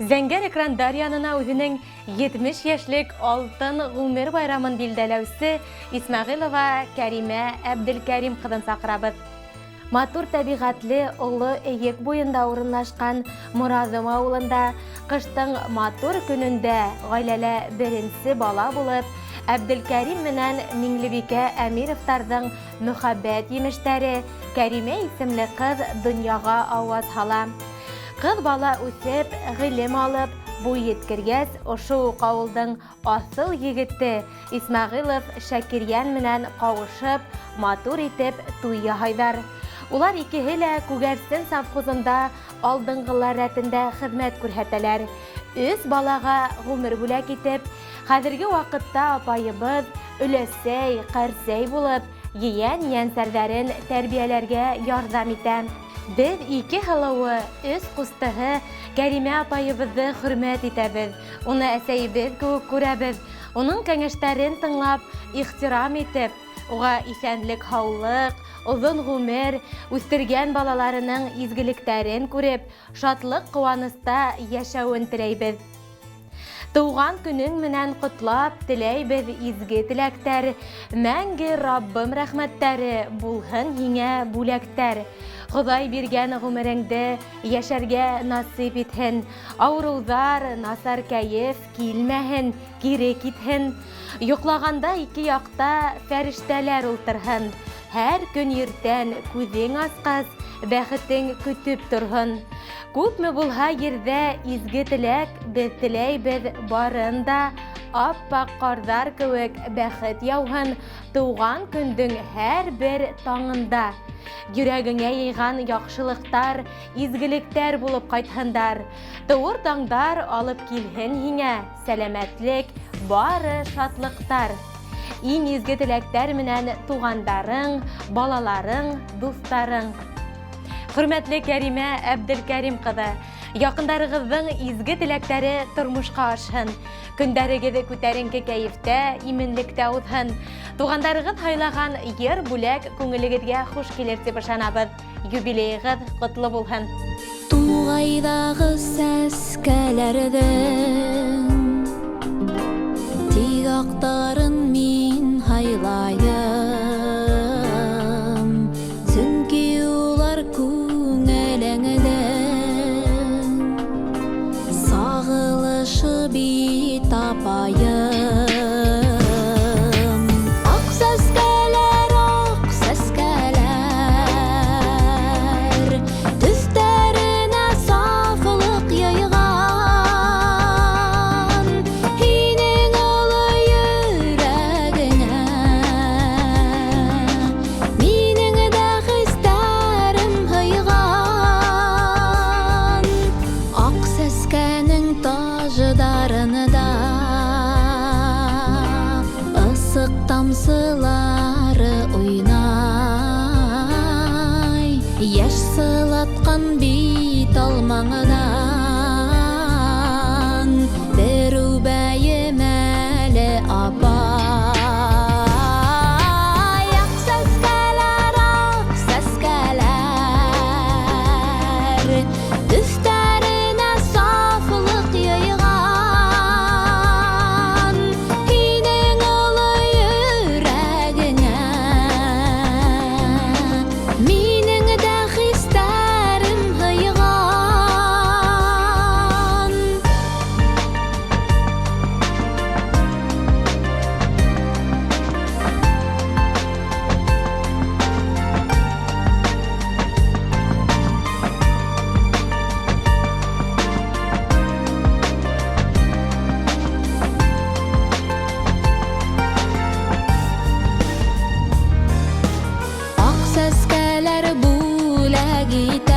Зәңгәр экрандар янына үҙенең 70 йәшлек алтын ғүмер байрамын билдәләүсе Исмәғилова Кәримә Әбделкәрим ҡыҙын саҡырабыҙ. Матур тәбиғәтле Оло Эйек буйында урынлашҡан Мораҙым ауылында ҡыштың матур көнөндә ғаиләлә беренсе бала булып Әбделкәрим менән Миңлебикә Әмировтарҙың мөхәббәт емештәре Кәримә исемле ҡыҙ донъяға ауаз һала. Ҡыҙ бала үҫеп, ғилем алып, буй еткергәс, ошо уҡ ауылдың аҫыл егете Исмәғилов Шәкирйән менән ҡауышып, матур итеп туй яһайҙар. Улар икеһе лә Күгәрсен совхозында алдынғылар рәтендә хеҙмәт күрһәтәләр. Өс балаға ғүмер бүләк итеп, хәҙерге ваҡытта апайыбыҙ өләсәй, ҡәрсәй булып, ейән-ейәнсәрҙәрен тәрбиәләргә ярҙам итә. Беҙ ике һылыуы, өс ҡустыһы Кәримә апайыбыҙҙы хөрмәт итәбеҙ, уны әсәйебеҙ кеүек күрәбеҙ, уның кәңәштәрен тыңлап, ихтирам итеп, уға иҫәнлек-һаулыҡ, оҙон ғүмер, үҫтергән балаларының изгелектәрен күреп, шатлыҡ-ҡыуаныста йәшәүен теләйбеҙ. Тыуған көнөң менән ҡотлап, теләйбеҙ изге теләктәр, мәңге Раббым рәхмәттәре булһын һиңә бүләктәр. Хоҙай биргән ғүмереңде йәшәргә насип итһен, ауырыуҙар, насар кәйеф килмәһен, кире китһен. Йоҡлағанда ике яҡта фәрештәләр ултырһын. Һәр көн иртән күҙең асҡас, бәхетең көтөп торһон. Күпме булһа ерҙә изге теләк, беҙ теләйбеҙ барын да. Ап-аҡ ҡарҙар кеүек бәхет яуһын тыуған көндөң һәр бер таңында. Йөрәгеңә йыйған яҡшылыҡтар изгелектәр булып ҡайтһындар. Тыуыр таңдар алып килһен һиңә сәләмәтлек, бары шатлыҡтар. Иң изге теләктәр менән туғандарың, балаларың, дуҫтарың. Хөрмәтле Кәримә Әбделкәрим ҡыҙы, яҡындарығыҙҙың изге теләктәре тормошҡа ашһын. Көндәрегеҙ күтәренке кәйефтә, именлектә уҙһын. Туғандарығыҙ һайлаған йыр бүләк күңелегеҙгә хуш килер тип ышанабыҙ. Юбилейығыҙ ҡотло булһын! Туғайҙағы сәскәләрҙең Тик аҡтарын мин һайлайым, Сөнки улар күңелеңдең Сағылышы бит, апайым. Аҡ сәскәләр, аҡ сәскәләр, Төҫтәренә сафлыҡ йыйған. Һинең оло йөрәгеңә Минең дә хистәрем һыйған. Аҡ сәскәнең таждарында Ысыҡ тамсылары уйнай. Йәш сылатҡан бит алмаңдан Бер үбәйем әле, апай. Аҡ сәскәләр, аҡ сәскәләр, Төҫтәренә сафлыҡ йыйған. Һинең оло йөрәгеңә Минең дә хистәрем һыйған. Аҡ сәскәләр бүләк итә.